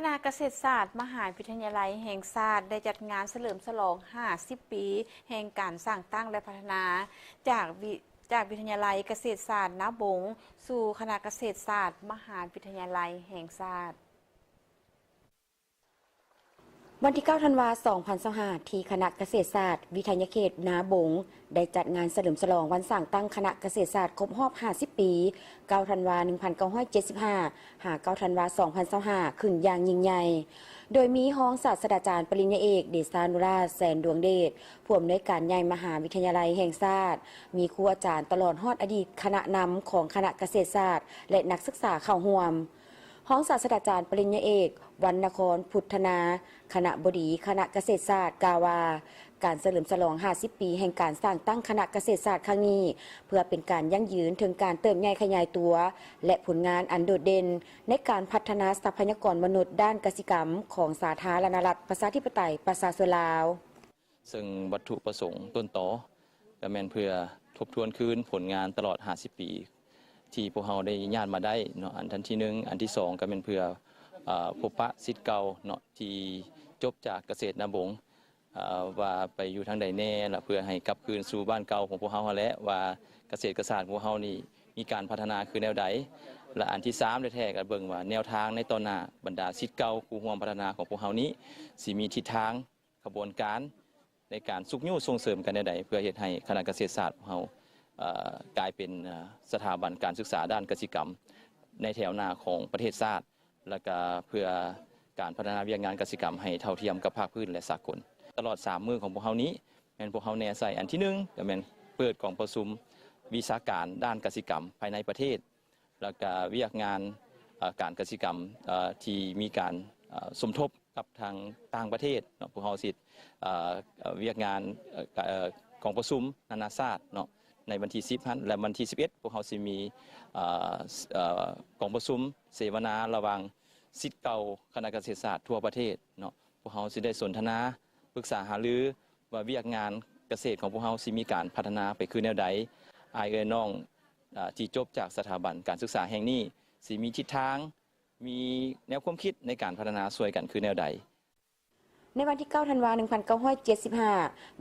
ຄະນະກະເສດສາດມະຫາວິທະຍາໄລແຫ່ງຊາດ ໄດ້ຈັດງານສະເຫຼີມສະຫຼອງຫ້າສິບປີແຫ່ງການສ້າງຕັ້ງ ແລະ ພັດທະນາ ຈາກວິ ຈາກວິທະຍາໄລກະເສດສາດນາບົງ ສູ່ຄະນະກະເສດສາດມະຫາວິທະຍາໄລແຫ່ງຊາດ. ວັນທີເກົ້າ ທັນວາ ສອງພັນຊາວຫ້າ ທີ່ຄະນະກະເສດສາດວິທະຍາເຂດນາບົງ ໄດ້ຈັດງານສະເຫຼີມສະຫຼອງວັນສ້າງຕັ້ງຄະນະກະເສດສາດຄົບຮອບຫ້າສິບປີ ເກົ້າ ທັນວາ ໜຶ່ງພັນເກົ້າຮ້ອຍເຈັດສິບຫ້າ ຫາ ເກົ້າ ທັນວາ ສອງພັນຊາວຫ້າ ຂຶ້ນຢ່າງຍິ່ງໃຫຍ່ ໂດຍມີຮອງສາດສະດາຈານປະລິນຍາເອກ ເດຊານຸລາດ ແສນດວງເດດ ຜູ້ອຳນວຍການໃຫຍ່ມະຫາວິທະຍາໄລແຫ່ງຊາດ, ມີຄູອາຈານຕະຫຼອດຮອດອະດີດຄະນະນຳຂອງຄະນະກະເສດສາດ ແລະ ນັກສຶກສາເຂົ້າຮ່ວມ. ຮອງສາດສະດາຈານປະລິນຍາເອກ ວັນນະຄອນ ພຸດທະນາ ຄະນະບໍດີຄະນະກະເສດສາດ ກ່າວວ່າ ການສະເຫຼີມສະຫຼອງຫ້າສິບປີແຫ່ງການສ້າງຕັ້ງຄະນະກະເສດສາດຄັ້ງນີ້ ເພື່ອເປັນການຢັ້ງຢືນເຖິງການເຕີບໃຫຍ່ຂະຫຍາຍຕົວ ແລະ ຜົນງານອັນໂດດເດັ່ນໃນການພັດທະນາຊັບພະຍາກອນມະນຸດດ້ານກະສິກຳຂອງສາທາລະນະລັດ ປະຊາທິປະໄຕ ປະຊາຊົນລາວ. ເຊິ່ງວັດຖຸປະສົງຕົ້ນຕໍກໍແມ່ນເພື່ອທົບທວນຄືນຜົນງານຕະຫຼອດຫ້າສິບປີ ທີ່ພວກເຮົາໄດ້ຍາດມາໄດ້ເນາະ ອັນ ອັນທີໜຶ່ງ. ອັນທີສອງກໍແມ່ນເພື່ອ ເອີ ພົບປະສິດເກົ່າເນາະ ທີ່ຈົບຈາກກະເສດນາບົງ ເອີ ວ່າໄປຢູ່ທາງໃດແດ່ ແລະ ເພື່ອໃຫ້ກັບຄືນສູ່ບ້ານເກົ່າຂອງພວກເຮົາຫັ້ນແຫຼະ ວ່າກະເສດກະສາດຂອງພວກເຮົານີ້ມີການພັດທະນາຄືແນວໃດ ແລະ ອັນທີສາມແທ້ໆ ກໍເບິ່ງວ່າແນວທາງໃນຕໍ່ໜ້າ ບັນດາສິດເກົ່າຄູ່ຮ່ວມພັດທະນາຂອງພວກເຮົານີ້ ຊິມີທິດທາງ ຂະບວນການໃນການຊຸກຍູ້ສົ່ງເສີມກັນແນວໃດ ເພື່ອເຮັດໃຫ້ຄະນະກະເສດສາດຂອງເຮົາ ເອີ ກາຍເປັນ ເອີ ສະຖາບັນການສຶກສາດ້ານກະສິກຳໃນແຖວໜ້າຂອງປະເທດຊາດ ແລະ ກະເພື່ອການພັດທະນາວຽກງານກະສິກຳໃຫ້ເທົ່າທຽມກັບພາກພື້ນ ແລະ ສາກົນ. ຕະຫຼອດສາມມື້ຂອງພວກເຮົານີ້ ແມ່ນພວກເຮົາແນໃສ່ ອັນທີໜຶ່ງ ກໍແມ່ນເປີດກອງປະຊຸມວິຊາການດ້ານກະສິກຳພາຍໃນປະເທດ ແລ້ວກະວຽກງານ ເອີ ການກະສິກຳ ເອີ ທີ່ມີການ ເອີ ສົມທົບກັບທາງຕ່າງປະເທດເນາະ ພວກເຮົາຊິ ເອີ ວຽກງານ ເອີ ກອງປະຊຸມນານາຊາດເນາະ ໃນວັນທີສິບຫັ້ນ ແລະ ວັນທີສິບເອັດ ພວກເຮົາຊິມີ ເອີ ເອີ ກອງປະຊຸມເສວະນາລະຫວ່າງສິດເກົ່າຄະນະກະເສດສາດທົ່ວປະເທດເນາະ ພວກເຮົາຊິໄດ້ສົນທະນາ ປຶກສາຫາລື ວ່າວຽກງານກະເສດຂອງພວກເຮົາຊິມີການພັດທະນາໄປຄືແນວໃດ, ອ້າຍເອື້ອຍນ້ອງ ອາ ທີ່ຈົບຈາກສະຖາບັນການສຶກສາແຫ່ງນີ້ ຊິມີທິດທາງ, ມີແນວຄວາມຄິດໃນການພັດທະນາຊ່ວຍກັນຄືແນວໃດ. ໃນວັນທີເກົ້າ ທັນວາ ໜຶ່ງພັນເກົ້າຮ້ອຍເຈັດສິບຫ້າ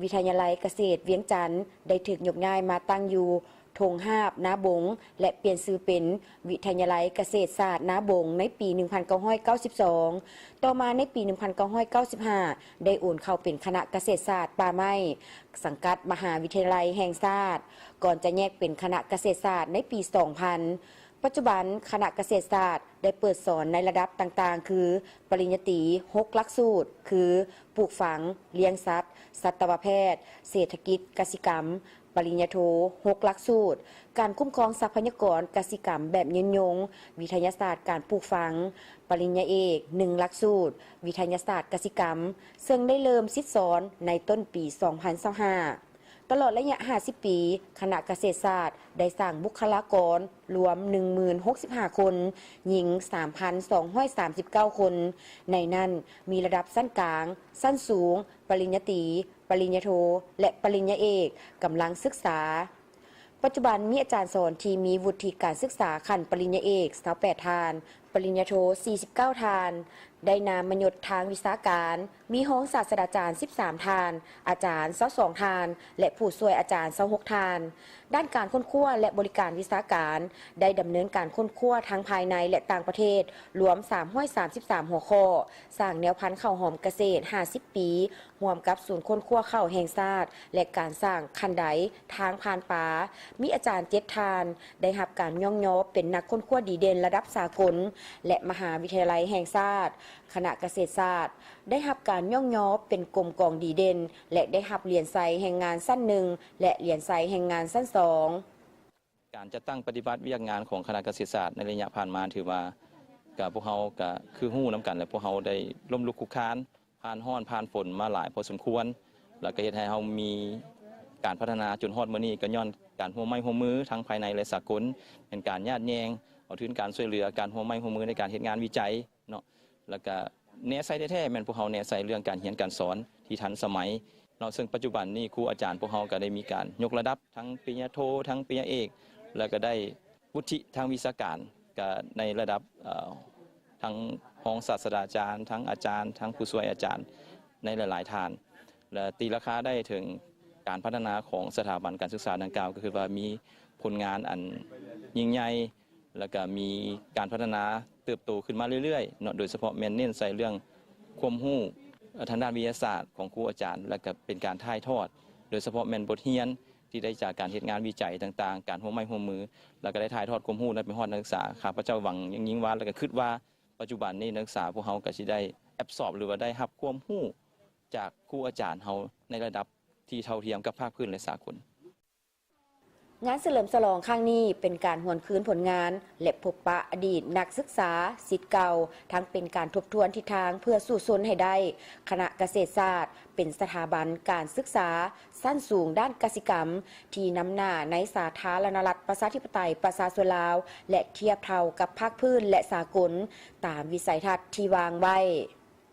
ວິທະຍາໄລກະເສດວຽງຈັນ ໄດ້ຖືກຍົກຍ້າຍມາຕັ້ງຢູ່ ທົ່ງຫາບນາບົງ ແລະ ປ່ຽນຊື່ເປັນ ວິທະຍາໄລກະເສດສາດນາບົງ ໃນປີ ໜຶ່ງພັນເກົ້າຮ້ອຍເກົ້າສິບສອງ. ຕໍ່ມາໃນປີ ໜຶ່ງພັນເກົ້າຮ້ອຍເກົ້າສິບຫ້າ ໄດ້ໂອນເຂົ້າເປັນຄະນະກະເສດສາດປ່າໄມ້ ສັງກັດມະຫາວິທະຍາໄລແຫ່ງຊາດ ກ່ອນຈະແຍກເປັນຄະນະກະເສດສາດໃນປີ ສອງພັນ. ປັດຈຸບັນຄະນະກະເສດສາດໄດ້ເປີດສອນໃນລະດັບຕ່າງໆ ຄື ປະລິນຍາຕີ ຫົກຫຼັກສູດ ຄື ປູກຝັງ, ລ້ຽງສັດ, ສັດຕະວະແພດ, ເສດຖະກິດກະສິກຳ, ປະລິນຍາໂທ ຫົກຫຼັກສູດ ການຄຸ້ມຄອງຊັບພະຍາກອນກະສິກຳແບບຍືນຍົງ, ວິທະຍາສາດການປູກຝັງ, ປະລິນຍາເອກ ໜຶ່ງຫຼັກສູດ ວິທະຍາສາດກະສິກຳ ເຊິ່ງໄດ້ເລີ່ມສິດສອນໃນຕົ້ນປີ ສອງພັນຊາວຫ້າ. ຕະຫຼອດໄລຍະ ຫ້າສິບປີ ຄະນະກະເສດສາດໄດ້ສ້າງບຸກຄະລາກອນລວມ ໜຶ່ງໝື່ນຫົກສິບຫ້າຄົນ, ຍິງ ສາມພັນສອງຮ້ອຍສາມສິບເກົ້າຄົນ, ໃນນັ້ນມີລະດັບຊັ້ນກາງ, ຊັ້ນສູງ, ປະລິນຍາຕີ, ປະລິນຍາໂທ ແລະ ປະລິນຍາເອກ ກຳລັງສຶກສາ. ປັດຈຸບັນມີອາຈານສອນທີ່ມີວຸດທິການສຶກສາຂັ້ນປະລິນຍາເອກ ຊາວແປດທ່ານ, ປະລິນຍາໂທ ສີ່ສິບເກົ້າທ່ານ, ໄດ້ນາມມະຍົດທາງວິຊາການ ມີຮອງສາດສະດາຈານ ສິບສາມທ່ານ, ອາຈານ ຊາວສອງທ່ານ ແລະ ຜູ້ຊ່ວຍອາຈານ ຊາວຫົກທ່ານ. ດ້ານການຄົ້ນຄວ້າ ແລະ ບໍລິການວິຊາການ ໄດ້ດຳເນີນການຄົ້ນຄວ້າທັງພາຍໃນ ແລະ ຕ່າງປະເທດ ລວມ ສາມຮ້ອຍສາມສິບສາມຫົວຂໍ້, ສ້າງແນວພັນເຂົ້າຫອມກະເສດ ຫ້າສິບປີ ຮ່ວມກັບສູນຄົ້ນຄວ້າເຂົ້າແຫ່ງຊາດ ແລະ ການສ້າງຄັນໄດທາງຜ່ານປາ ມີອາຈານເຈັດທ່ານ ໄດ້ຮັບການຍ້ອງຍໍເປັນນັກຄົ້ນຄວ້າດີເດັ່ນລະດັບສາກົນ ແລະ ມະຫາວິທະຍາໄລແຫ່ງຊາດ. ຄະນະກະເສດສາດ ໄດ້ຮັບການຍ້ອງຍໍເປັນກົມກອງດີເດັ່ນ ແລະ ໄດ້ຮັບຫຼຽນໄຊແຮງງານຊັ້ນໜຶ່ງ ແລະ ຫຼຽນໄຊແຮງງານຊັ້ນສອງ. ການຈັດຕັ້ງປະຕິບັດວຽກງານຂອງຄະນະກະເສດສາດໃນໄລຍະຜ່ານມາ ຖືວ່າກະ ພວກເຮົາກະຄືຮູ້ນຳກັນແຫຼະ ພວກເຮົາໄດ້ລົ້ມລຸກຄຸກຄານ ຜ່ານຮ້ອນຜ່ານຝົນມາຫຼາຍພໍສົມຄວນ ແລ້ວກະເຮັດໃຫ້ເຮົາມີການພັດທະນາຈົນຮອດມື້ນີ້ ກະຍ້ອນການຮ່ວມໄມ້ຮ່ວມມືທັງພາຍໃນ ແລະ ສາກົນ ແມ່ນການຍາດແຍ່ງເອົາທຶນການຊ່ວຍເຫຼືອ ການຮ່ວມໄມ້ຮ່ວມມືໃນການເຮັດງານວິໄຈເນາະ ແລ້ວກະແນໃສ່ແທ້ໆ ແມ່ນພວກເຮົາແນໃສ່ເລື່ອງການຮຽນການສອນທີ່ທັນສະໄໝເນາະ ເຊິ່ງປັດຈຸບັນນີ້ຄູອາຈານພວກເຮົາກະໄດ້ມີການຍົກລະດັບ ທັງປະລິນຍາໂທ ທັງປະລິນຍາເອກ ແລ້ວກະໄດ້ວຸດທິທາງວິຊາການ ກະໃນລະດັບ ເອີ ທັງ ຮອງສາດສະດາຈານ, ທັງອາຈານ, ທັງຜູ້ຊ່ວຍອາຈານໃນຫຼາຍໆທ່ານ ແລະ ຕີລາຄາໄດ້ເຖິງການພັດທະນາຂອງສະຖາບັນການສຶກສາດັ່ງກ່າວ ກໍຄືວ່າມີຜົນງານອັນຍິ່ງໃຫຍ່ ແລ້ວກໍມີການພັດທະນາເຕີບໂຕຂຶ້ນມາເລື້ອຍໆເນາະ, ໂດຍສະເພາະແມ່ນເນັ້ນໃສ່ເລື່ອງຄວາມຮູ້ທາງດ້ານວິທະຍາສາດຂອງຄູອາຈານ ແລ້ວກໍເປັນການຖ່າຍທອດ ໂດຍສະເພາະແມ່ນບົດຮຽນທີ່ໄດ້ຈາກການເຮັດງານວິໄຈຕ່າງໆ, ການຮ່ວມໄມ້ຮ່ວມມື ແລ້ວກໍໄດ້ຖ່າຍທອດຄວາມຮູ້ນັ້ນໄປຮອດນັກສຶກສາ. ຂ້າພະເຈົ້າຫວັງຢ່າງຍິ່ງວ່າ ແລ້ວກໍຄິດວ່າ ປັດຈຸບັນນີ້ນັກສຶກສາພວກເຮົາກໍຊິໄດ້ແອັບຊອບ ຫຼືວ່າໄດ້ຮັບຄວາມຮູ້ຈາກຄູອາຈານເຮົາໃນລະດັບທີ່ເທົ່າທຽມກັບພາກພື້ນ ແລະ ສາກົນ. ງານສະເຫຼີມສະຫຼອງຄັ້ງນີ້ເປັນການຫວນຄືນຜົນງານ ແລະ ພົບປະອະດີດນັກສຶກສາ, ສິດເກົ່າ, ທັງເປັນການທົບທວນທິດທາງເພື່ອສູ້ຊົນໃຫ້ໄດ້ຄະນະກະເສດສາດ ເປັນສະຖາບັນການສຶກສາຊັ້ນສູງດ້ານກະສິກຳ ທີ່ນຳໜ້າໃນສາທາລະນະລັດ ປະຊາທິປະໄຕ ປະຊາຊົນລາວ ແລະ ທຽບເທົ່າກັບພາກພື້ນ ແລະ ສາກົນ ຕາມວິໄສທັດທີ່ວາງໄວ້.